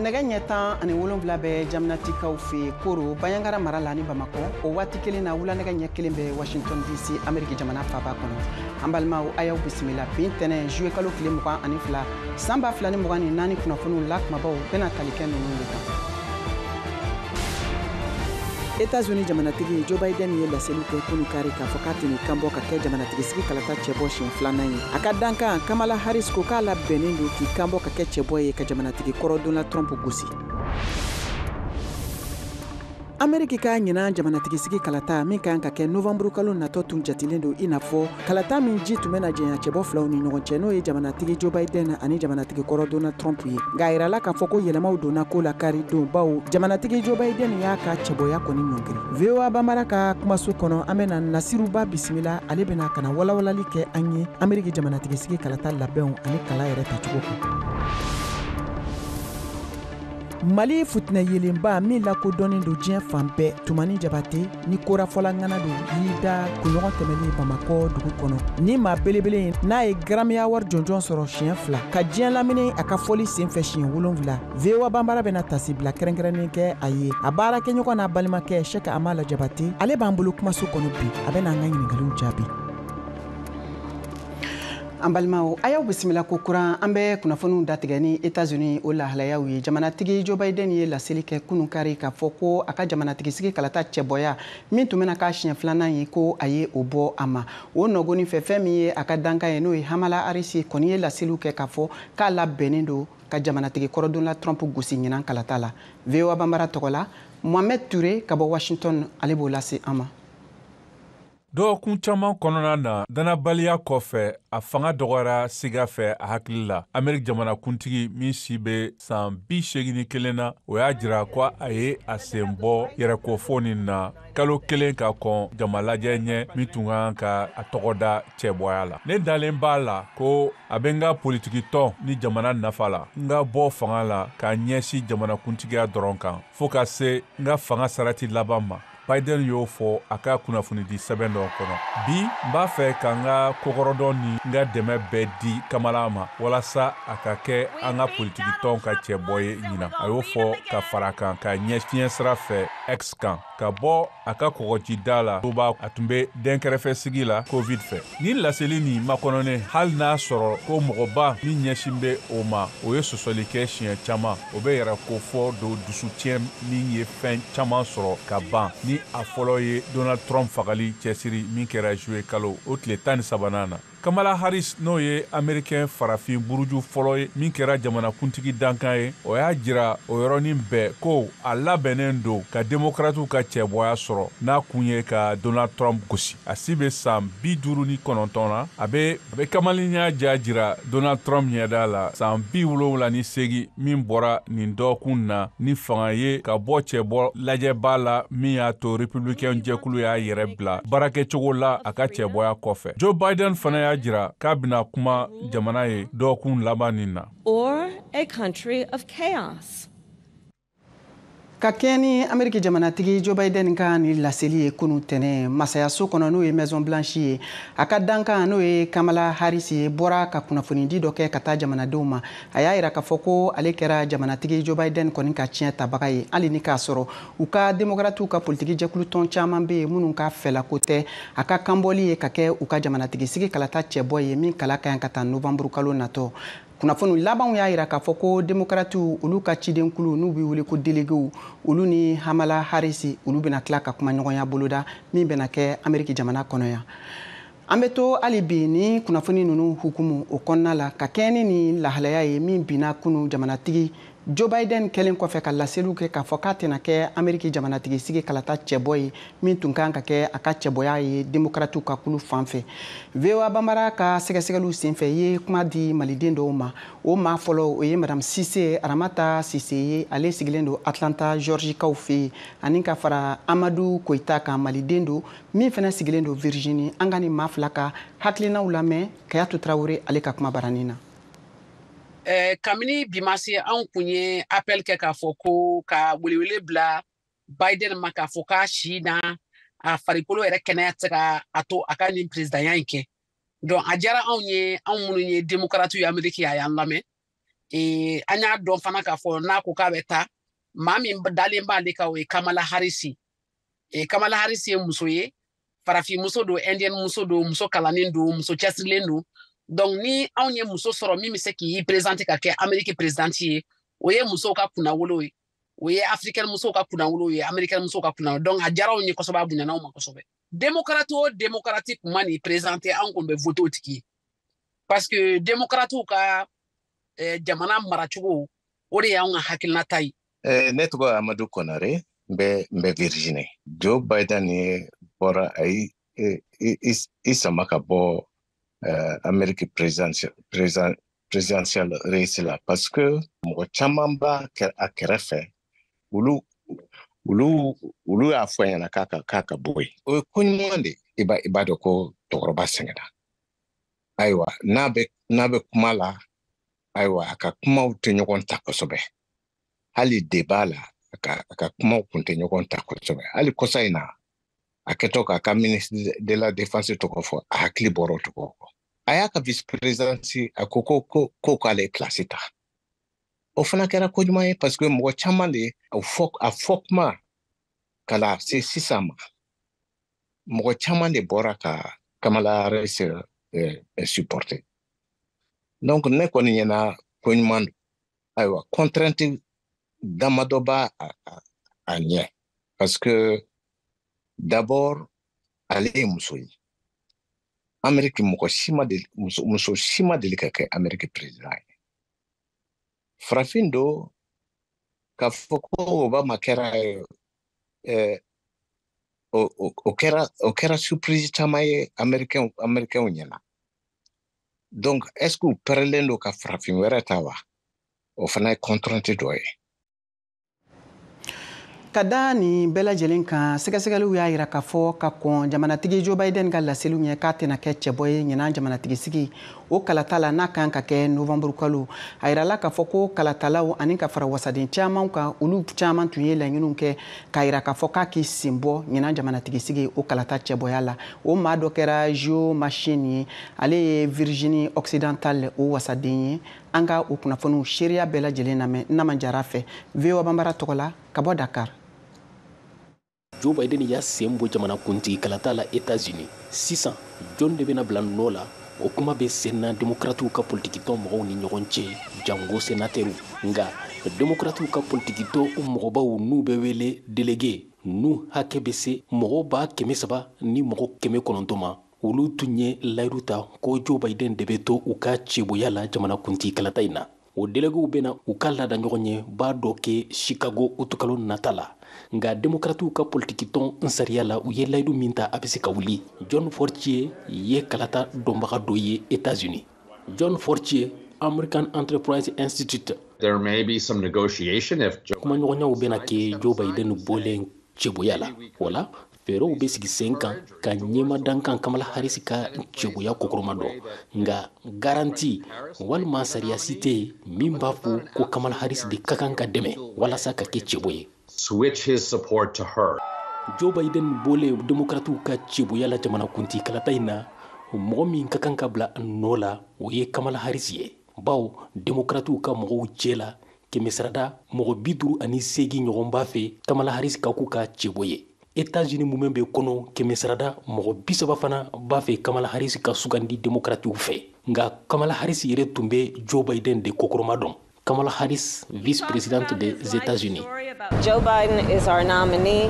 Nɛgɛ ɲɛ 17 bɛ Jaminatikaw fɛ Koro, Bandiagara mara la ni Bamakɔ. O waati kelen na, wula nɛgɛ ɲɛ 1 bɛ Washington DC, Ameriki jamana faaba kɔnɔ. An balimaw, a y'aw bisimila bi ntɛnɛn juillet kalo tile 22 san 2024. Kunnafoniw la kumabaw bɛna tali kɛ ninnu de kan. États-Unis jamanatigi Joe Biden ye laseliw kɛ kunu kari k'a fɔ k'a tɛn'i kanbɔ ka kɛ jamanatigisigi kalata cɛbɔ siɲɛ filanan ye. A ka dankan Kamala Harris ko k'a labɛnnen don k'i kanbɔ ka kɛ cɛbɔ ye ka jamanatigi kɔrɔ Donald Trump gosi. Ameriki ka ɲinan jamanatigisigi kalata min kan ka kɛ novanburu kalo natɔ tun jatilen don i n'a fɔ kalata min ji tun bɛna jɛnya cɛbɔ filaw ni ɲɔgɔn cɛ, n'o ye jamanatigi Joe Biden ani jamanatigi kɔrɔ Donald Trump ye. Nka a yirala k'a fɔ ko yɛlɛmaw donna ko la kari don, bawo jamanatigi Joe Biden y'a ka cɛbɔya kɔni ɲɔngiri. VOA Banbara ka kumaso kɔnɔ, an bɛna Nasiruba bisimila. Ale bɛna ka na walawalali kɛ an ye Ameriki jamanatigisigi kalata labɛnw ani kala yɛrɛ tacogo kan. Mali futinɛ yelenba min lakodɔnnen don diɲɛ fan bɛɛ, Tumani Jabate ni korafɔla ŋana don, y'i da kunɲɔgɔn tɛmɛnen Bamakɔ dugu kɔnɔ. Ni maa belebele ye n'a ye Grammy Award jɔnjɔn sɔrɔ siɲɛ 2, ka diɲɛ lamini a ka fɔli senfɛ siɲɛ 7. VOA Banbara bɛna tasibila kɛrɛnkɛrɛnnen kɛ a ye. A baarakɛɲɔgɔn n'a balimakɛ Sɛki Amala Jabate, ale b'an bolo kumaso kɔnɔ bi, a bɛna an ka ɲininkaliw jaabi. An balimaw, a y'aw bisimila ko kuran. An bɛ kunnafoniw datigɛ ni États-Unis o lahalayaw ye. Jamanatigi Joe Biden ye laseli kɛ kunun kari k'a fɔ ko a ka jamanatigisigi kalata cɛbɔya min tun bɛna k'a siɲɛ filanan ye, ko a ye o bɔ a ma. O nɔgɔni fɛ, fɛn min ye a ka dankan ye, n'o ye Kamala Harris, kɔni ye laseliw kɛ k'a fɔ k'a labɛnnen don ka jamanatigi kɔrɔ Donald Trump gosi ɲinan kalata la. VOA Banbara tɔgɔ la, Mohamed Touré ka bɔ Washington, ale b'o lase an ma. Dɔgɔkun caman kɔnɔna na, danabaliya kɔfɛ, a fanga dɔgɔyara siga fɛ a hakili la. Ameriki jamanakuntigi min si bɛ san 81 na, o y'a jira ko a ye a sen bɔ yɛrɛkofo nin na kalo 1 ka kɔn jamalajɛ ɲɛ min tun kan ka a tɔgɔ da cɛbɔya la. Ne dalen b'a la ko a bɛ n ka politiki tɔn ni jamana nafa la n ka bɔ fanga la k'a ɲɛsin jamanakuntigiya dɔrɔn kan fo ka se n ka fanga sarati laban ma, Biden y'o fɔ a ka kunnafonidi sɛbɛn dɔ kɔnɔ. Bi, n b'a fɛ ka n ka kokɔrɔdɔn ni n ka dɛmɛ bɛɛ di Kamala ma walasa a ka kɛ an ka politikitɔn ka cɛbɔ ye ɲinan, a y'o fɔ ka fara kan ka ɲɛ fiɲɛ sira fɛ X kan ka bɔ a ka kɔgɔjida la. Toba a tun bɛ dɛnkɛrɛfɛsigi la Covid fɛ. Ni laseli nin makɔnɔnen, hali n'a sɔrɔ ko mɔgɔba min ɲɛsin bɛ o ma, o ye sɔsɔli kɛ siɲɛ caman, o bɛ yɛrɛ ko fɔ don dusutiɲɛ min ye fɛn caman sɔrɔ ka ban, ni a fɔlɔ ye Donald Trump fagali cɛsiri min kɛra juillet kalo o tile 13nan na. Kamala Harris, n'o ye Américain farafin buruju fɔlɔ ye min kɛra jamanakuntigi dankan ye, o y'a jira o yɔrɔnin bɛɛ ko a labɛnnen don ka Démocratew ka cɛbɔya sɔrɔ, n'a kun ye ka Donald Trump gosi. A si bɛ san 59 na. A bɛ kamalenya ja jira Donald Trump ɲɛda la, san 78, min bɔra nin dɔgɔkun na ni fanga ye ka bɔ cɛbɔ lajɛba la min y'a to Républicain jɛkulu y'a yɛrɛ bila baarakɛcogo la a ka cɛbɔya kɔfɛ. Joe Biden fana y'a jira k'a bɛna kuma jamana ye dɔgɔkun laban nin na. Or a country of chaos. Ka kɛɲɛ ni Ameriki jamanatigi Joe Biden ka ni laseli ye kunu tɛnɛ masayaso kɔnɔ, n'o ye Maison Blanche ye, a ka dankan, n'o ye Kamala Harris ye, bɔra ka kunnafonidi dɔ kɛ ka taa jamanadenw ma. A y'a yira k'a fɔ ko ale kɛra jamanatigi Joe Biden kɔni ka tiɲɛ tabaga ye, hali ni k'a sɔrɔ u ka Démocratew ka politiki jɛkulu tɔn caman bɛ yen minnu ka fɛlako tɛ a ka kanbɔli ye ka kɛ u ka jamanatigi sigi kalata cɛbɔ ye min kala ka ɲi ka taa novembre kalo natɔ. Kunnafoni labanw y'a yira k'a fɔ ko Démocratew olu ka cidenkulu, n'u bɛ wele ko déléguéw, olu ni Kamala Harris, olu bɛna tila ka kumaɲɔgɔnya boloda min bɛna kɛ Ameriki jamana kɔnɔ yan. An bɛ to hali bi ni kunnafoni ninnu hukumu o kɔnɔna la, ka kɛɲɛ ni nin lahalaya ye min binna kunu, jamanatigi Joe Biden kɛlen kɔfɛ ka laseliw kɛ k'a fɔ k'a tɛna kɛ Ameriki jamanatigi sigi kalata cɛbɔ ye min tun kan ka kɛ a ka cɛbɔya ye Démocratew ka kulu fan fɛ. VOA Banbara ka sɛgɛsɛgɛliw senfɛ ye kuma di maliden dɔw ma. O maa fɔlɔ, o ye Madame Sise Aramata Sise ye, ale sigilen don Atlanta, Georgikaw fɛ yen, ani ka fara Amadu Koyita kan, maliden don min fana sigilen don Virginie. An ka nin maa fila ka hakilinaw lamɛn Kayatu Tarawele ale ka kuma baranin na. Kabini bi ma se, anw kun ye appel kɛ k'a fɔ ko ka welewele bila Biden ma k'a fɔ k'a si na a farikolo yɛrɛ kɛnɛya tɛ se ka a to a ka nin présidentya in kɛ. Donc a diyara anw ye, anw minnu ye démocrate ye Amérique, a y'an lamɛn. An y'a dɔn fana k'a fɔ n'a ko k'a bɛ taa, maa min dalen b'ale kan, o ye Kamala Harris. Kamala Harris ye muso ye, farafin muso don, indienne muso don, muso kalannen don, muso cɛsirilen don. Donc ni anw ye muso sɔrɔ min bɛ se k'i présenter ka kɛ Amérique présidente ye, o ye musow ka kunnawolo ye, o ye africaine musow ka kunnawolo ye, américaine musow ka kunnawolo. Donc a diyara anw ye kosɛbɛ, a bonyana anw ma kosɛbɛ. Démocrate o démocrate kun ma n'i présenter, anw kun bɛ voter o tigi ye, parce que démocratew ka jamana maracogo, o de y'anw ka hakilinata ye. Ne tɔgɔ Amadu Konare, n bɛ Virginie. Joe Biden ye bɔra, a yi i sama ka bɔ Amérique presidential race la, parce que mɔgɔ caman b'a a kɛrɛfɛ, olu y'a fɔ a ɲɛna k'a ka bɔ yen. O ye ko ɲuman de. I b'a dɔn ko cɛkɔrɔba sɛgɛnna. Ayiwa, n'a bɛ kuma la, ayiwa, a ka kumaw tɛ ɲɔgɔn ta kosɛbɛ. Hali débat la, a ka kumaw kun tɛ ɲɔgɔn ta kosɛbɛ. Hali kɔsa in na, a kɛtɔ k'a ka ministre de la défense tɔgɔ fɔ, a hakili bɔra o tɔgɔ kɔ. A y'a ka vice présidence, a ko k'ale place ta. O fana kɛra ko ɲuman ye, parce que mɔgɔ caman de a fɔ kuma ka na se sisan ma, mɔgɔ caman de bɔra ka Kamala Harris supporter. Donc ne kɔni ɲɛna, ko ɲuman don. Ayiwa, contrainte damadɔ b'a a ɲɛ, parce que d'abord ale ye muso ye. Amérique, mɔgɔ si ma deli, muso si ma deli ka kɛ Amérique président ye. Farafin don. K'a fɔ ko Obama kɛra, o kɛra surprise caman ye américain ɲɛna. Donc est ce que u pɛrɛlen don ka farafin wɛrɛ ta wa? O fana ye contrainte dɔ ye. Ka da nin bɛɛ lajɛlen kan, sɛgɛsɛgɛliw y'a yira k'a fɔ ka kɔn jamanatigi Joe Biden ka laseliw ɲɛ k'a tɛna kɛ cɛbɔ ye ɲinan jamanatigi sigi o kalata la, n'a kan ka kɛ novanburu kalo. A yirala k'a fɔ ko kalatalaw ani ka fara wasaden caman kan, olu caman tun ye laɲiniw kɛ k'a yira k'a fɔ k'a k'i sen bɔ ɲinan jamanatigi sigi o kalata cɛbɔya la. O maa dɔ kɛra Joe Manchin ye, ale ye Virginie Occidentale o wasaden ye. An ka o kunnafoniw seereya bɛɛ lajɛlen lamɛn Nama Jara fɛ, VOA Banbara tɔgɔ la, ka bɔ Dakar. Joe Biden y'a sen bɔ jamanakuntigi kalata la Etats-Unis. Sisan, jɔn de bɛna bila nɔ la? O kuma bɛ sen na demokratiw ka politikitɔn mɔgɔw ni ɲɔgɔn cɛ, jango senatɛriw. Nka demokratiw ka politikitɔn mɔgɔbaw, n'u bɛ wele délégué, n'u hakɛ bɛ se mɔgɔ 300 ni mɔgɔ 900 ma, olu tun ye layidu ta ko Joe Biden de bɛ to u ka cɛboya la jamanakuntigi kalata in na. O déléguéw bɛna u ka laada ɲɔgɔn ye b'a dɔ kɛ Chicago utukalo nata la. Nka demokratiw ka politikitɔn sariya la, u ye layidu min ta, a bɛ se ka wuli. John Fortier ye kalata dɔnbaga dɔ ye Etats-Unis. John Fortier, American Enterprise Institute. There may be some negotiation if Joe Kumaɲɔgɔnyaw bɛna kɛ Joe Biden bɔlen cɛboya la. O la, fɛɛrɛw bɛ sigi sen kan ka ɲɛma dankan Kamala Harris ka cɛboya kɔkɔrɔma dɔn. Nka garantie walima sariya si tɛ yen min b'a fɔ ko Kamala Harris de ka kan ka dɛmɛ walasa ka kɛ cɛbo ye. switch his support to her. Joe Biden bɔlen demokratiw ka cɛboya la jamanakuntigi kalata in na, mɔgɔ min ka kan ka bila nɔ la, o ye Kamala Harris ye, bawo demokratiw ka mɔgɔw cɛ la, kɛmɛsarada mɔgɔ 58 ɲɔgɔn b'a fɛ Kamala Harris ka k'u ka cɛbo ye. Etats-Unis mumɛ bɛ kɔnɔ, kɛmɛsarada mɔgɔ 30 fana b'a fɛ Kamala Harris ka sugandi demokratiw fɛ. Nka Kamala Harris yɛrɛ tun bɛ Joe Biden de kɔkɔrɔma dɔn. Kamala Harris, vice-présidente des États-Unis. Joe Biden is our nominee.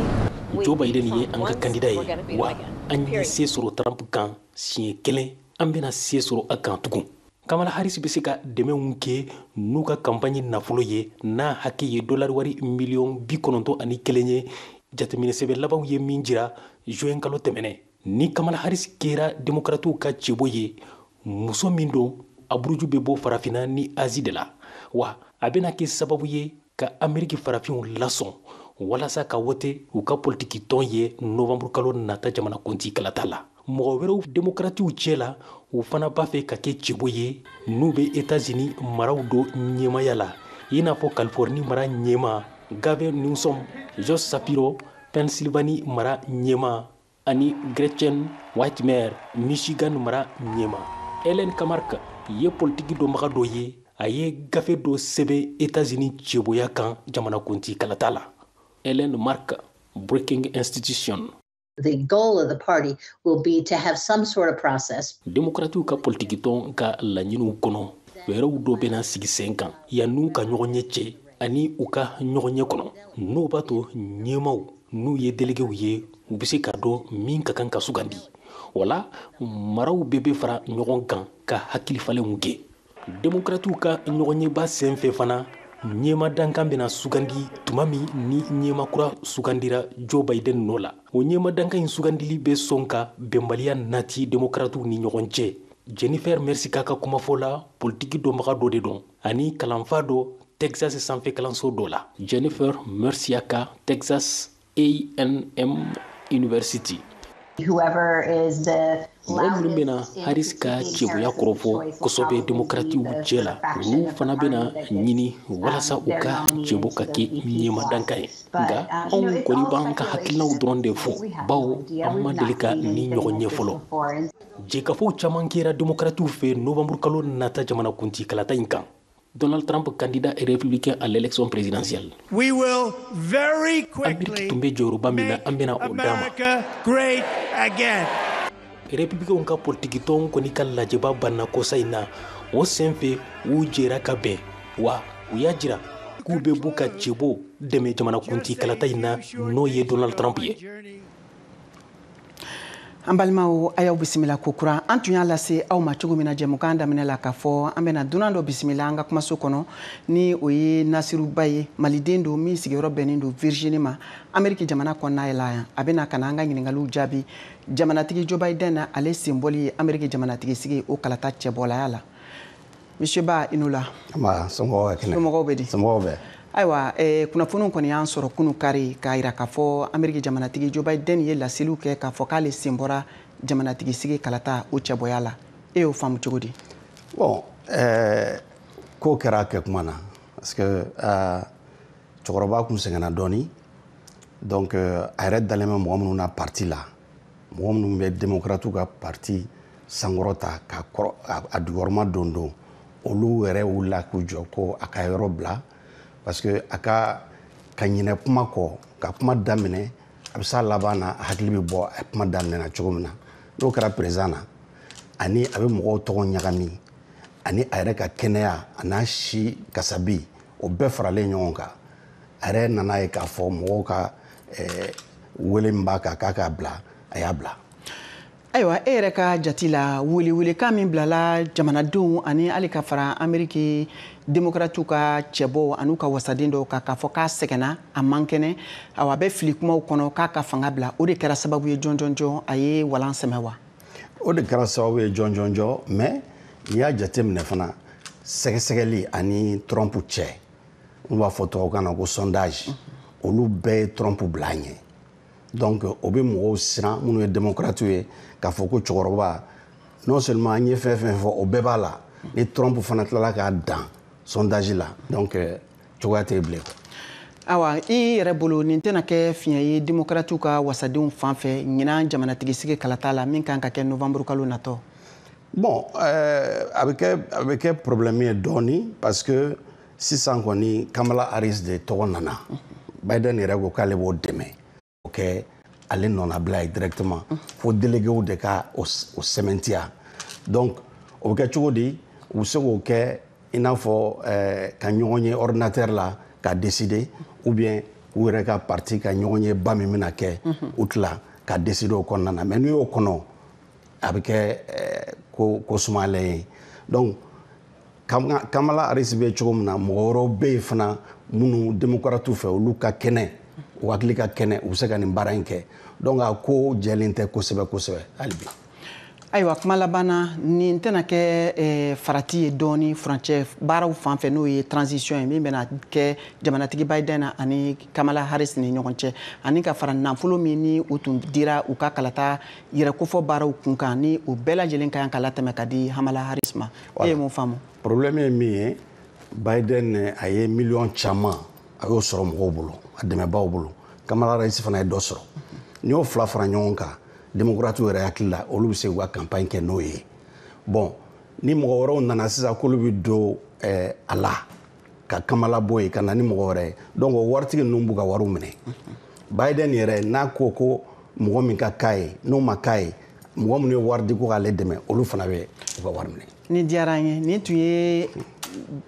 Joe Biden ye an ka kandida ye wa. An ye se sɔrɔ Trump kan siɲɛ kelen, an bɛna se sɔrɔ a kan tugun. Kamala Harris bɛ se ka dɛmɛw kɛ n'u ka campagne nafolo ye, n'a hakɛ ye dolari wari miliyɔn 91 ye, jateminɛ sɛbɛn labanw ye min jira juin kalo tɛmɛnɛ. Ni Kamala Harris kɛra demokratiw ka cɛbɔ ye, muso min don, a buruju bɛ bɔ Farafinna ni Asie de la wa, a bɛna kɛ sababu ye ka Ameriki farafinw lasɔn walasa ka wote u ka politiki tɔn ye novanburu kalo nata jamanakuntigi kalata la. Mɔgɔ wɛrɛw demokratiw cɛ la, u fana b'a fɛ ka kɛ cɛbɔ ye, n'u bɛ Etats-Unis maraw dɔ ɲɛmaya la, i n'a fɔ Californie mara ɲɛma Gavin Newsom, Josh Shapiro, Pennsylvanie mara ɲɛma, ani Gretchen Whitmer, Michigan mara ɲɛma. Ellen Kamark ye politiki dɔnbaga dɔ ye. A ye gafe dɔ sɛbɛn États-Unis cɛbɔya kan jamanakuntigi kalata la. Ellen Mark, Brookings Institution. The goal of the party will be to have some sort of process. Demokratiw ka politikitɔn ka laɲiniw kɔnɔ, fɛɛrɛw dɔ bɛna sigi sen kan yann'u ka ɲɔgɔn ɲɛ cɛ ani u ka ɲɔgɔn ɲɛ kɔnɔ, n'o b'a to ɲɛmaw n'u ye déléguéw ye, u bɛ se ka dɔn min ka kan ka sugandi, wala maraw bɛɛ bɛ fara ɲɔgɔn kan ka hakilifalenw kɛ. Demokratiw ka ɲɔgɔnɲɛba sen fɛ fana, ɲɛma dankan bɛna sugandi tuma min ni ɲɛma kura sugandira Joe Biden nɔ la. O ɲɛma dankan in sugandili bɛ sɔn ka bɛnbaliya nati demokratiw ni ɲɔgɔn cɛ. Jennifer Mercieca ka kumafɔ la, politiki dɔnbaga dɔ de don ani kalanfa dɔ Texas sanfɛ kalanso dɔ la. Jennifer Mercieca, Texas A&M University. Whoever is the Mɔgɔ minnu bɛna Harris ka cɛboya kɔrɔfɔ kosɛbɛ demokratiw cɛ la, olu fana bɛna ɲini walasa u ka cɛbɔ ka kɛ ɲɛma dankan ye. Nka anw kɔni b'an ka hakilinaw dɔrɔn de fɔ, bawo an ma deli ka ni ɲɔgɔn ɲɛ fɔlɔ. Jɛkafow caman kɛra demokratiw fɛ novembre kalo nata jamanakuntigi kalata in kan. Donald Trump, candidat républicain à l'élection présidentielle. We will very Ameriki tun bɛ jɔyɔrɔba min na, an bɛna o d'a ma. Great again. Républicainw ka politikitɔn kɔni ka lajɛba banna kɔsa in na. O sen fɛ, u jɛra ka bɛn wa u y'a jira k'u bɛ b'u ka cɛbɔ dɛmɛ jamanakuntigi kalata in na, n'o ye Donald Trump ye. An balimaw, a y'aw bisimila kokura. An tun y'a lase aw ma cogo min na jɛmukan daminɛ la, k'a fɔ an bɛna dunan dɔ bisimila an ka kumaso kɔnɔ, ni o ye Nasiruba ye, maliden don min sigiyɔrɔ bɛnnen don Virginie ma, Ameriki jamana kɔnɔna la yan. A bɛna ka na an ka ɲininkaliw jaabi jamanatigi Joe Biden na, ale senbɔli ye Ameriki jamanatigi sigi o kalata cɛbɔlaya la. Monsieur Ba, i n'o la. Nba, somɔgɔw ka kɛnɛ? Somɔgɔw bɛ di? Somɔgɔw bɛ. Ayiwa, kunnafoniw kɔni y'an sɔrɔ kunu kari k'a yira k'a fɔ Ameriki jamanatigi Joe Biden ye laseliw kɛ k'a fɔ k'ale sen bɔra jamanatigi sigi kalata o cɛbɔya la. E y'o faamu cogo di? Bon, ko kɛra a kɛ kuma na, parce que cɛkɔrɔba kun sɛgɛnna dɔɔni. Donc a yɛrɛ dalen bɛ mɔgɔ minnu na parti la, mɔgɔ minnu bɛ démocrate ka parti sankɔrɔta ka kɔrɔ a jukɔrɔma don don, olu yɛrɛ wulila k'u jɔ ko a ka yɔrɔ bila, parce que a ka ɲinɛ kuma kɔ, ka kuma daminɛ, a bɛ s'a laban na, a hakili bɛ bɔ a kuma daminɛ na cogo min na. N'o kɛra président na, ani a bɛ mɔgɔw tɔgɔ ɲagami, ani a yɛrɛ ka kɛnɛya a n'a si kasabi, o bɛɛ faralen ɲɔgɔn kan, a yɛrɛ nana ye k'a fɔ mɔgɔw ka wele min b'a kan k'a k'a bila, a y'a bila. Ayiwa, e yɛrɛ ka jati la, welewelekan min bilala jamanadenw ani hali ka fara Ameriki démocratiw ka cɛbɔw an'u ka wasaden dɔw kan, k'a fɔ k'a sɛgɛnna, a man kɛnɛ, awa, a bɛ fili kumaw kɔnɔ, k'a ka fanga bila, o de kɛra sababu ye jɔn jɔn jɔn a ye walan sɛmɛ wa? O de kɛra sababu ye jɔn jɔn jɔn, mais n'i y'a jateminɛ fana, sɛgɛsɛgɛli ani Trump cɛ, n'u b'a fɔ tubabukan na ko sondage, olu bɛɛ ye Trump bila a ɲɛ. Donc o bɛ mɔgɔw siran minnu ye démocrate ye, k'a fɔ ko cɛkɔrɔba, non seulement an ye fɛn fɛn fɔ, o bɛɛ b'a la, ni Trump fana tilala k'a dan sondage la, donc cogoya tɛ bilen. Awa, i yɛrɛ bolo, nin tɛna kɛ fiɲɛ ye démocratiw ka wasadenw fan fɛ ɲinan jamanatigi sigi kalata la min kan ka kɛ novembre kalo natɔ? Bon, a bɛ kɛ problème ye dɔɔni, parce que sisan kɔni Kamala Harris de tɔgɔ nana. Biden yɛrɛ ko k'ale b'o dɛmɛ, o kɛ ale nɔnabila ye directement, fo déléguéw de ka o sɛmɛntiya. Donc o bɛ kɛ cogo di? U bɛ se k'o kɛ i n'a fɔ ka ɲɔgɔn ye ordinateur la ka décider, ou bien u yɛrɛ ka parti ka ɲɔgɔn ye ba min bɛna kɛ u tila ka décider o kɔnɔna na. Mais n'u y'o kɔnɔ, a bɛ kɛ ko sumalen ye. Donc Kamala Harris bɛ cogo min na, mɔgɔ wɛrɛw bɛ yen fana minnu démocrate fɛ, olu ka kɛnɛ, u hakili ka kɛnɛ, u bɛ se ka nin baara in kɛ. Donc a ko jɛlen tɛ kosɛbɛ kosɛbɛ hali bi. Ayiwa, kuma laban na, nin tɛna kɛ farati ye dɔɔni furancɛ baaraw fan fɛ, n'o ye transition ye min bɛna kɛ jamanatigi Biden na ani Kamala Harris ni ɲɔgɔn cɛ, ani ka fara nafolo min ni u tun dira u ka kalata yɛrɛ kofɔ baaraw kun kan, ni o bɛɛ lajɛlen ka kan ka latɛmɛ ka di Kamala Harris ma, e ye mun faamu? Problème ye min ye, Biden a ye miliyɔn caman, a y'o sɔrɔ mɔgɔw bolo, a dɛmɛbaaw bolo. Kamala Harris fana ye dɔ sɔrɔ. N'i y'o fila fara ɲɔgɔn kan, démocrate yɛrɛ hakili la, olu bɛ se k'u ka campagne kɛ n'o ye. Bon, Ni mɔgɔ wɛrɛw nana sisan k'olu bɛ don a la ka Kamala bɔ yen ka na ni mɔgɔ wɛrɛ ye, donc o waritigi ninnu b'u ka wariw minɛ. Biden yɛrɛ n'a ko ko mɔgɔ min ka k'a ye, n'o ma k'a ye, mɔgɔ minnu ye wari di ko k'ale dɛmɛ, olu fana bɛ u ka wari minɛ. Nin diyara an ye. Nin tun ye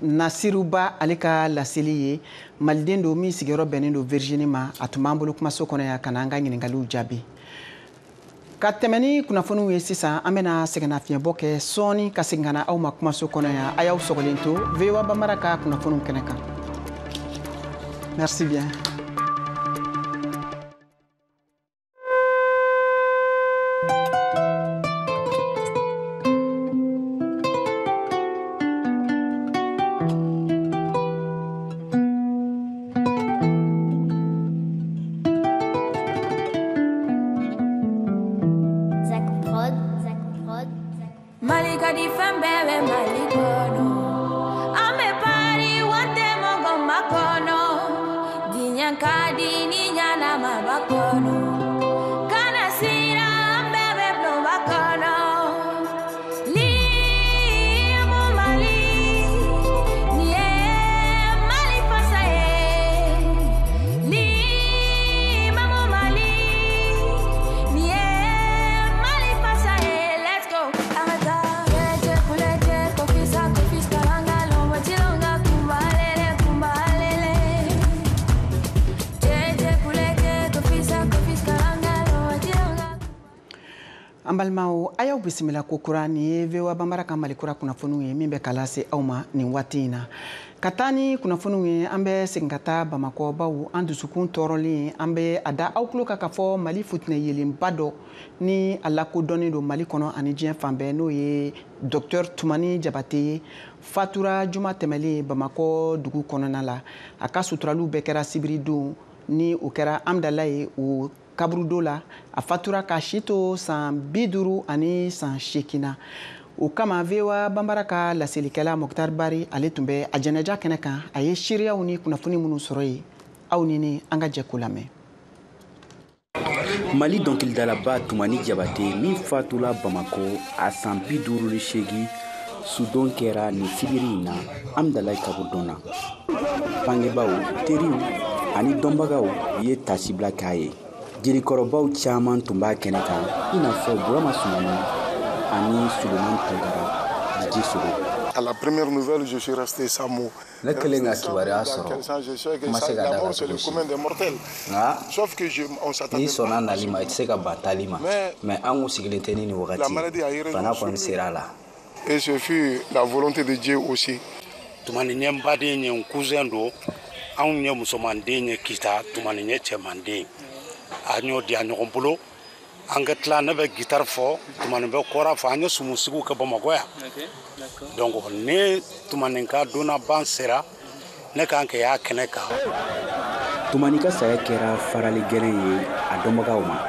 Nasiruba ale ka laseli ye. Maliden don min sigiyɔrɔ bɛnnen don Virginie ma. A tun b'an bolo kumaso kɔnɔ yan ka na an ka ɲininkaliw jaabi. Ka tɛmɛ ni kunnafoniw ye sisan, an bɛna sɛgɛnnafiɲɛbɔ kɛ sɔɔni ka segin ka na aw ma kumaso kɔnɔ yan. A y'aw sɔgɔlen to VOA Bambara ka kunnafoniw kɛnɛ kan. Merci bien. An balimaw, a y'aw bisimila ko kura. Nin ye VOA Bambara ka Mali kura kunnafoniw ye min bɛ ka lase aw ma nin waati in na. Ka taa ni kunnafoniw ye, an bɛ segin ka taa Bamakɔ, baw an dusukun tɔɔrɔlen, an bɛ a da aw tulo kan k'a fɔ Mali futinɛ yelenba dɔ ni a lakodɔnnen don Mali kɔnɔ ani diɲɛ fan bɛɛ, n'o ye Docteur Tumani Jabate ye, fatura juma tɛmɛlen Bamakɔ dugu kɔnɔna la. A ka suturaliw bɛɛ kɛra sibiri don, ni o kɛra Amdalaye o kaburudo la. A fatura k'a si to san 58 na. O kama VOA Bambara ka laselikɛla Mokhtar Bari ale tun bɛ a jɛnɛja kɛnɛ kan. A ye seereyaw ni kunnafoni minnu sɔrɔ yen, aw ni ne an ka jɛ k'o lamɛn. Mali dɔnkilidalaba Tumani Jabate min fatula Bamakɔ a san 58, sudon kɛra nin sibiri in na Amdalaye kaburudon na. Bangebaaw, teriw ani dɔnbagaw ye tasibila k'a ye. Jelikɔrɔbaw caman tun b'a kɛnɛ kan, i n'a fɔ Burama Sumano ani Suleman Tunkara, Didi Sogo. À la première nouvelle, je suis resté sans mots. Ne kɛlen ka kibaruya sɔrɔ, ma se ka da la cogo si. Nka n'i sɔnna nali ma, i tɛ se ka ban taali ma. Mais an kun sigilen tɛ ni nin wagati ye, bana kɔni sera a la. Et ce fut la volonté de Dieu aussi. Tumani ye n baden ye, n cousin don. Anw ye musomanden ye Kita, Tumani ye cɛmanden. A y'o di a ɲɔgɔn bolo. An ka tila, ne bɛ guitare fɔ, Tumani bɛ kɔra fɔ, an ye sumusigiw kɛ Bamakɔ yan. Donc ne Tumani ka donna ban sera, ne kan ka y'a kɛnɛ kan. Tumani ka saya kɛra farali gɛlɛn ye a dɔnbagaw ma.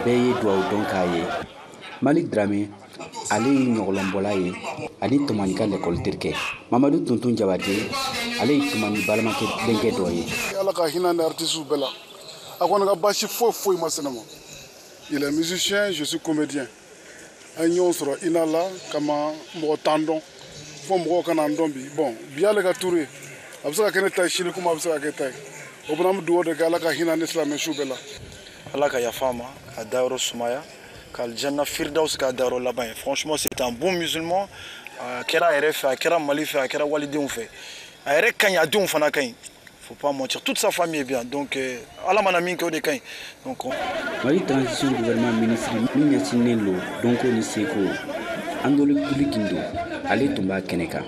Bɛɛ ye duwawu dɔn k'a ye. Malik Dramé, ale ye ɲɔgɔlɔnbɔla ye ani Tumani ka lɛkɔli terikɛ. Mamadu Tuntun Jabate, ale ye Tumani balimakɛ denkɛ dɔ ye. Ala ka hinɛ ni artiste bɛɛ la. A kɔni ka baasi foyi foyi ma se ne ma. Il est musicien, je suis comédien. An ye ɲɔgɔn sɔrɔ INA la kama mɔgɔ t'an dɔn, fo mɔgɔw ka n'an dɔn bi. Bon, bi y'ale ka tour ye, a bɛ se ka kɛ ne ta ye sini, komi a bɛ se ka kɛ ta ye. O fana, an bɛ dugawu de kɛ, Ala ka hinɛ ni silamɛ su bɛɛ la. Ala ka yafa a ma, ka dayɔrɔ sumaya, ka alijana firidawusi k'a dayɔrɔ laban ye. Franchement, c'est un bon musulman. A kɛra a yɛrɛ fɛ, a kɛra Mali fɛ, a kɛra walidenw fɛ. A yɛrɛ ka ɲi, a denw fana ka ɲi. Faut pas mentir, toute sa famille est bien. Donc, Ala mana min kɛ, o de ka ɲi. Donc, Mali transition gouvernement ministre min ɲɛsinnen lo dɔnko ni seko, Andolo Kuli Gindo, ale tun b'a kɛnɛ kan.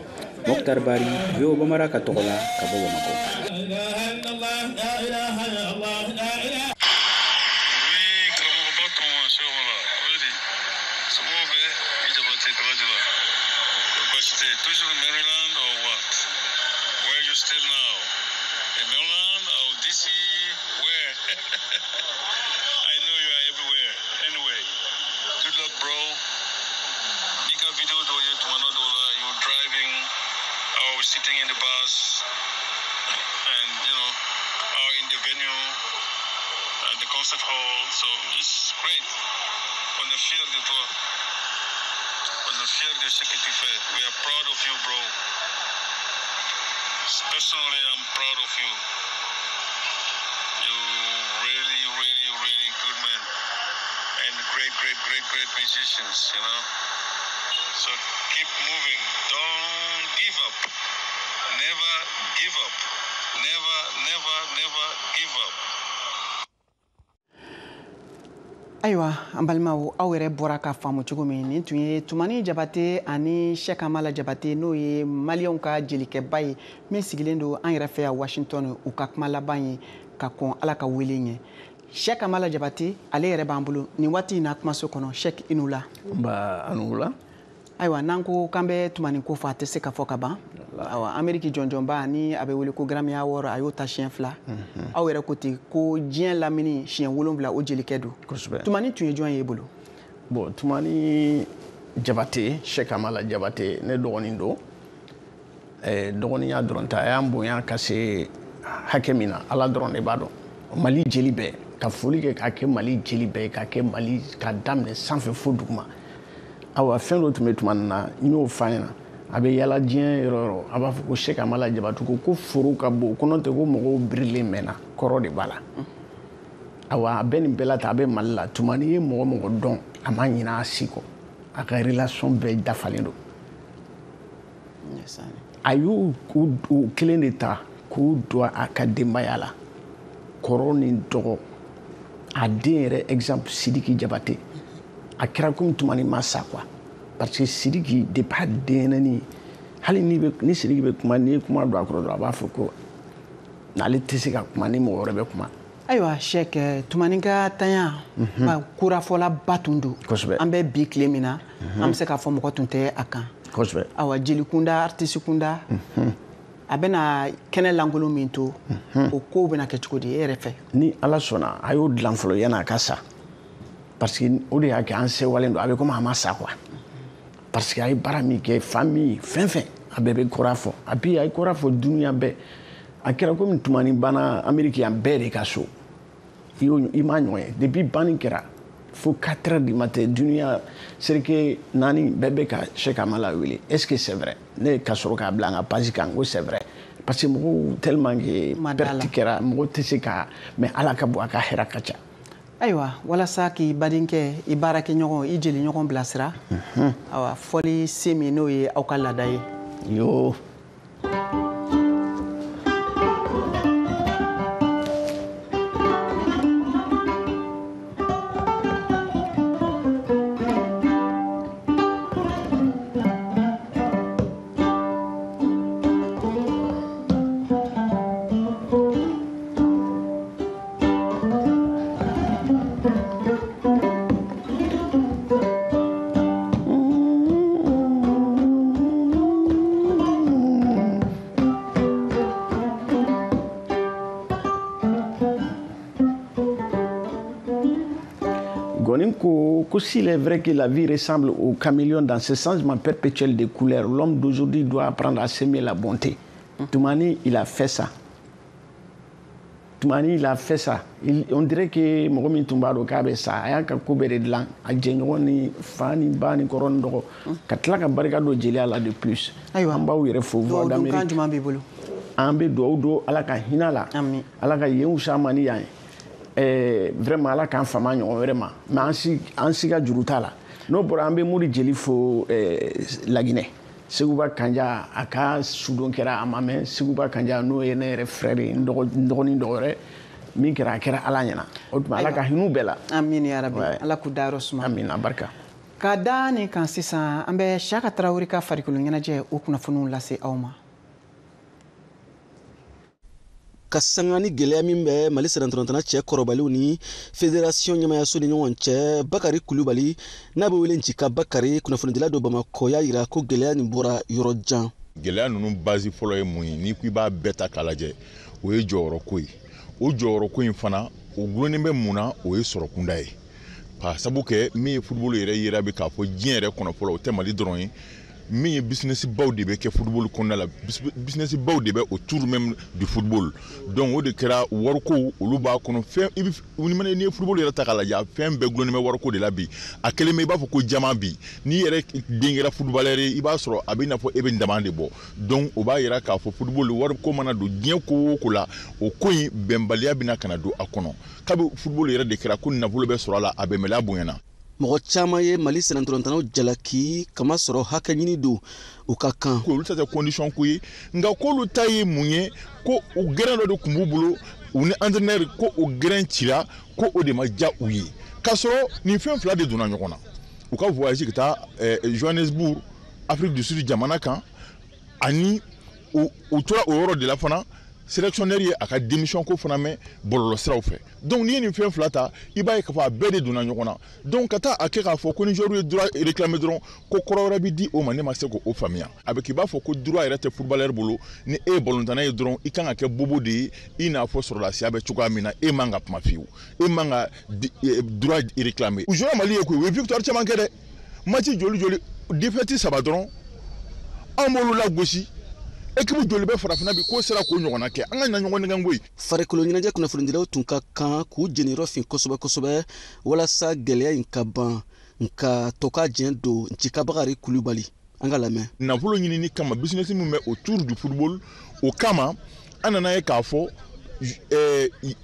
Mokhtar Bari, VOA Bambara ka tɔgɔ la ka bɔ Bamakɔ. Toujours Maryland or what? Where you still now? In Maryland or DC? Where? I know you are everywhere. Anyway, good luck, bro. Nika video do you to another. You driving or sitting in the bus, and you know, or in the venue, at the concert hall. So it's great. On est fiers de toi. On est fiers de ce que tu fais. We are proud of you, bro. Personally, I'm proud of you. You really, really, really good man. And great, great, great, great musicians, you know. So keep moving. Don't give up. Never give up. Never, never, never give up. Ayiwa an balimaw, aw yɛrɛ bɔra ka faamu cogo min, nin tun ye Tumani Jabate ani Sɛki Hamala Jabate, n'o ye maliyɛnw ka jelikɛba ye min sigilen don an yɛrɛ fɛ yan Washington, u ka kuma laban ye ka kɔn Ala ka wele ɲɛ. Sɛki Hamala Jabate ale yɛrɛ b'an bolo nin waati in na kumaso kɔnɔ. Sɛki, i ni wula. Nba, a ni wula. Ayiwa, n'an ko k'an bɛ Tumani ko fɔ, a tɛ se ka fɔ ka ban. Ayiwa, Ameriki jɔnjɔnba ni a bɛ wele ko Grammy Award, a y'o ta siɲɛ 2. Aw yɛrɛ ko ten ko diɲɛ lamini siɲɛ 7 o jelikɛ don. Kosɛbɛ. Tumani tun ye jɔn ye e bolo? Bon, Tumani Jabate, Sɛki Hamala Jabate, ne dɔgɔnin don. Dɔgɔninya dɔrɔn tɛ, a y'an bonya ka se hakɛ min na, Ala dɔrɔn de b'a dɔn. Mali jeli bɛɛ, ka foli kɛ k'a kɛ Mali jeli bɛɛ, ka kɛ Mali ka daminɛ sanfɛ fo duguma. Awa, fɛn dɔ tun bɛ Tumani na, n y'o f'a ɲɛna. A bɛ yala diɲɛ yɔrɔ yɔrɔ, a b'a fɔ ko Sɛki Hamala Jabate ko foro ka bon, ko n'o tɛ ko mɔgɔw birilen mɛnna, kɔrɔ de b'a la. Awa, a bɛ nin bɛɛ la tan, a bɛ Mali la. Tumani ye mɔgɔ mɔgɔ dɔn, a ma ɲinɛ a si kɔ. A ka relation bɛɛ dafalen don. A y'u kelen de ta k'u don a ka denbaya la, kɔrɔ ni dɔgɔ. A den yɛrɛ, exemple, Sidiki Jabate, a kɛra komi Tumani ma sa quoi. Parce que Sidiki, depuis a denyɛrɛnin, hali ni Sidiki bɛ kuma, n'i ye kuma don a kɔrɔ dɔrɔn, a b'a fɔ ko n'ale tɛ se ka kuma ni mɔgɔ wɛrɛ bɛ kuma. Ayiwa Sɛki, Tumani ka tanya kurafɔlaba tun don. Kosɛbɛ. An bɛ bi tile min na, an bɛ se k'a fɔ mɔgɔ tun tɛ a kan. Kosɛbɛ. Ayiwa, jelikunda, artiste kunda, a bɛna kɛnɛ lankolon min to, o kow bɛna kɛ cogo di e yɛrɛ fɛ? Ni Ala sɔnna, a y'o dilan fɔlɔ yanni a ka sa. Parce que o de y'a kɛ an sewalen don, a bɛ komi a ma sa quoi. Parce que a ye baara min kɛ, fa min, fɛn fɛn, a bɛɛ bɛ kɔrɔ fɔ. A puis a ye kɔrɔ fɔ dunuya bɛɛ. A kɛra komi Tumani banna Amérique yan bɛɛ de ka so. I m'a ɲɔgɔn ye. Depuis banni kɛra fo 4 heures du matin, dunuya seleke 4 bɛɛ bɛ ka Sɛki Hamala wele. Est-ce que c'est vrai? Ne ka sɔrɔ k'a bila n ka page kan, ko c'est vrai. Parce que mɔgɔw tellement que perte kɛra, mɔgɔw tɛ se ka, mais Ala ka bon, a ka hɛrɛ ka ca. Ayiwa, walasa k'i badenkɛ, i baarakɛɲɔgɔn, i jeliɲɔgɔn bilasira, ayiwa, fɔli se min n'o ye aw ka laada ye. Yo. S'il est vrai que la vie ressemble au caméléon dans ce changement perpétuel de couleurs, l'homme d'aujourd'hui doit apprendre à s'aimer la bonté. Toumani, il a fait ça. Toumani, il a fait ça. On dirait que mɔgɔ min tun b'a dɔn k'a bɛ sa, a y'a ka ko bɛɛ de dilan, a jɛɲɔgɔn ni fa ni ba ni kɔrɔ ni dɔgɔ, ka tila ka barika don jeliya la de plus. Ayiwa, an b'aw yɛrɛ fo Voix d'Amérique. Duwawu jumɛn b'i bolo? An bɛ duwawu don Ala ka hinɛ la. Ala ka yen wusa ma ni yan ye. Vraiment Ala k'an fama ɲɔgɔn wɛrɛ ma, mais an si ka juru t'a la. N'o bɔra, an bɛ Mori Jeli fo Laginɛ. Seguba Kanja, a ka sudon kɛra a ma mɛn. Seguba Kanja, n'o ye ne yɛrɛ frère ye, n dɔgɔnin dɔ wɛrɛ min kɛra, a kɛra Ala ɲɛna. O tuma Ala ka hin'u bɛɛ la. Amin ya Rabi. Ala k'u dayɔrɔ suma. Amin, a barika. Ka da nin kan sisan, an bɛ Siyaka Tarawele ka farikolo ɲɛnajɛ o kunnafoniw lase aw ma. Ka sanga ni gɛlɛya min bɛ Mali sɛnɛntɔntɔnna cɛ kɔrɔbaliw ni fédération ɲɛmayaso ni ɲɔgɔn cɛ, Bakari Kulubali n'a bɛ wele Ncika Bakari, kunnafonidila dɔ Bamakɔ, y'a yira ko gɛlɛya nin bɔra yɔrɔ jan. Gɛlɛya ninnu base fɔlɔ ye mun ye? N'i ko i b'a bɛɛ ta k'a lajɛ, o ye jɔyɔrɔko ye. O jɔyɔrɔko in fana, o gulonnen bɛ mun na? O ye sɔrɔkunda ye. K'a sabu kɛ min ye football yɛrɛ yera bi k'a fɔ diɲɛ yɛrɛ kɔnɔ fɔlɔ, o tɛ Mali dɔrɔn ye. Min ye business baw de bɛ kɛ football kɔnɔna la, business baw de bɛ autour même du football. Donc o de kɛra wariko, olu b'a kɔnɔ. Fɛn i bɛ n'i ye football yɛrɛ ta k'a lajɛ, fɛn bɛɛ gulonnen bɛ wariko de la bi. A kɛlen bɛ i b'a fɔ ko jama bi, n'i yɛrɛ den kɛra footballeur ye, i b'a sɔrɔ a bɛ i n'a fɔ e bɛ dama de bɔ. Donc o b'a yira k'a fɔ football wariko mana don diɲɛ ko o ko la, o ko in bɛnbaliya bɛna ka na don a kɔnɔ. Kabi football yɛrɛ de kɛra ko nafolo bɛ sɔrɔ a la, a bɛnbaliya bonyana. Mɔgɔ caman ye Mali sennantolatannaw jalaki kamasɔrɔ hakɛ ɲini don u ka kan. Olu ta tɛ condition ko ye, nka k'olu ta ye mun ye, ko u gɛrɛn dɔ de tun b'u bolo, u ni entraîneur, ko o gɛrɛn cira, ko o de ma diya u ye. K'a sɔrɔ nin fɛn fila de donna ɲɔgɔn na. U ka voyage ka taa Johannesburg, Afrique du Sud jamana kan, ani u tora o yɔrɔ de la fana. Sélectionneur ye a ka démission ko fana mɛn bɔlɔlɔsiraw fɛ. Donc n'i ye nin fɛn fila ta, i b'a ye k'a fɔ a bɛɛ de donna ɲɔgɔn na. Donc ka taa a kɛ k'a fɔ ko ni joueur ye droit réclamer dɔrɔn ko kɔrɔ wɛrɛ bɛ di o ma, ne ma se k'o faamuya. A bɛ k'i b'a fɔ ko droit yɛrɛ tɛ footballeur bolo. Ni e ye balontanna ye dɔrɔn, i kan ka kɛ bobo de ye, i n'a fɔ sɔrɔdasiya bɛ cogoya min na, e man ka kuma fiyewu, e man ka droit réclamer. U jouera Mali ye koyi, u ye victoire caman kɛ dɛ, match joli joli, défaite 3 dɔrɔn, an b'olu lagosi. Équipe joli bɛ farafinna bi k'o sera k'o ɲɔgɔnna kɛ? An ka na ɲɔgɔn nɛgɛn koyi. Farikolo ɲɛnajɛ kunnafonidilaw tun ka kan k'u jeniyɔrɔ fin kosɛbɛ kosɛbɛ walasa gɛlɛya in ka ban, nka tɔ ka jɛn don Ncika Bakari Kulubali. An ka lamɛn. Nafolo ɲinini kama, business min bɛ autour du football, o kama an nana ye k'a fɔ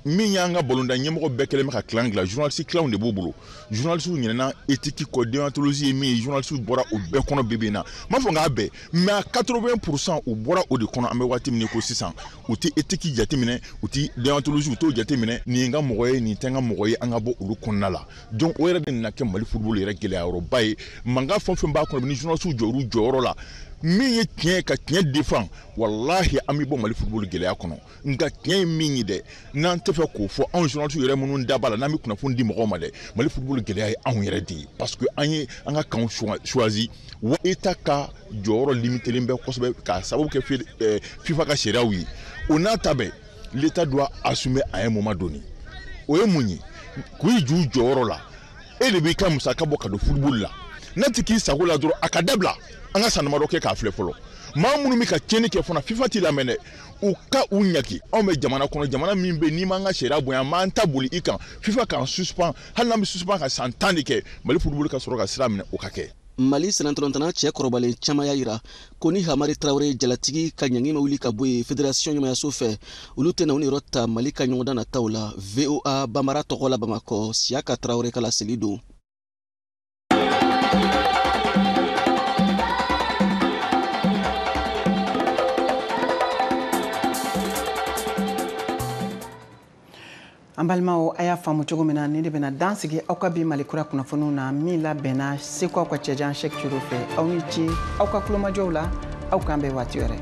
min y'an ka balontan ɲɛmɔgɔ bɛɛ kɛlen bɛ ka clan dilan, journaliste clanw de b'u bolo. Journaliste ɲinɛna éthique kɔ, déontologie ye min ye, journaliste bɔra o bɛɛ kɔnɔ bi bi in na. N m'a fɔ k'a bɛɛ, mais à 80% u bɔra o de kɔnɔ. An bɛ waati min ko sisan, u tɛ éthique jateminɛ, u tɛ déontologie, u t'o jateminɛ. Nin ye n ka mɔgɔ ye, nin tɛ n ka mɔgɔ ye, an ka bɔ olu kɔnɔna la. Donc o yɛrɛ de nana kɛ Mali football yɛrɛ gɛlɛya yɔrɔba ye. Mankan fɛn o fɛn b'a kɔnɔ, ni journaliste jɔr'u jɔyɔrɔ la, min ye tiɲɛ ye ka tiɲɛ défend, walahi an bɛ bɔ Mali football gɛlɛya kɔnɔ. Nka tiɲɛ ye min ye dɛ, n'an tɛ fɛ k'o fɔ, anw journaliste yɛrɛ minnu da b'a la, n'an bɛ kunnafoni di mɔgɔw ma dɛ, Mali football gɛlɛya ye anw yɛrɛ de ye, parce que an ye an ka kanw choisi. Wa État ka jɔyɔrɔ limitelen bɛ kosɛbɛ k'a sababu kɛ FIFA ka sariyaw ye. O n'a ta bɛɛ, l'État doit assumer à un moment donné. O ye mun ye? K'i jɔ u jɔyɔrɔ la. E de b'i ka musaka bɔ ka don football la. N'a ti k'i sago la dɔrɔn, a ka dabila. An ka san damadɔ kɛ k'a filɛ fɔlɔ. Maa minnu bɛ ka tiɲɛni kɛ fana, FIFA t'i lamɛn dɛ, u ka u ɲaki. Anw bɛ jamana kɔnɔ, jamana min bɛ n'i m'an ka sariya bonya, an b'an ta boli i kan. FIFA k'an suspend, hali n'an bɛ suspend ka san 10 de kɛ, Mali football ka sɔrɔ ka sira minɛ, o ka kɛ. Mali sennantolatanna cɛ kɔrɔbalen caman y'a yira ko ni Hamari Tarawele jalatigi ka ɲangi ma wuli ka bɔ yen fédération ɲɛmayaso fɛ, olu tɛna u niyɔrɔ ta Mali ka ɲɔgɔndan nataw la. VOA Bambara tɔgɔ la Bamakɔ, Siyaka Tarawele ka laseli don. An balimaw, a y'a faamu cogo min na, nin de bɛna dan sigi aw ka bi Mali kura kunnafoniw na min labɛnna Seko aw ka cɛjan Cheick Curo fɛ. Aw ni ce aw ka kulomajɔw la, aw k'an bɛn waati wɛrɛ.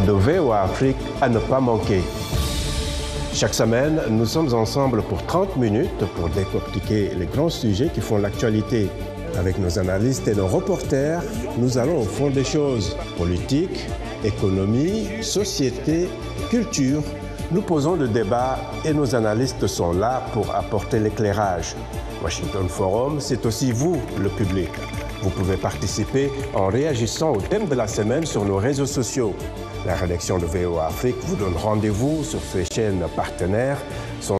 De VOA Afrique à ne pas manquer. Chaque semaine, nous sommes ensemble pour 30 minutes pour décortiquer les grands sujets qui font l'actualité. Avec nos analystes et nos reporters, nous allons au fond des choses. Politique, économie, société, culture. Nous posons le débat et nos analystes sont là pour apporter l'éclairage. Washington Forum, c'est aussi vous, le public. Vous pouvez participer en réagissant au thème de la semaine sur nos réseaux sociaux. La rédaction de VOA Afrique vous donne rendez-vous sur ses chaînes partenaires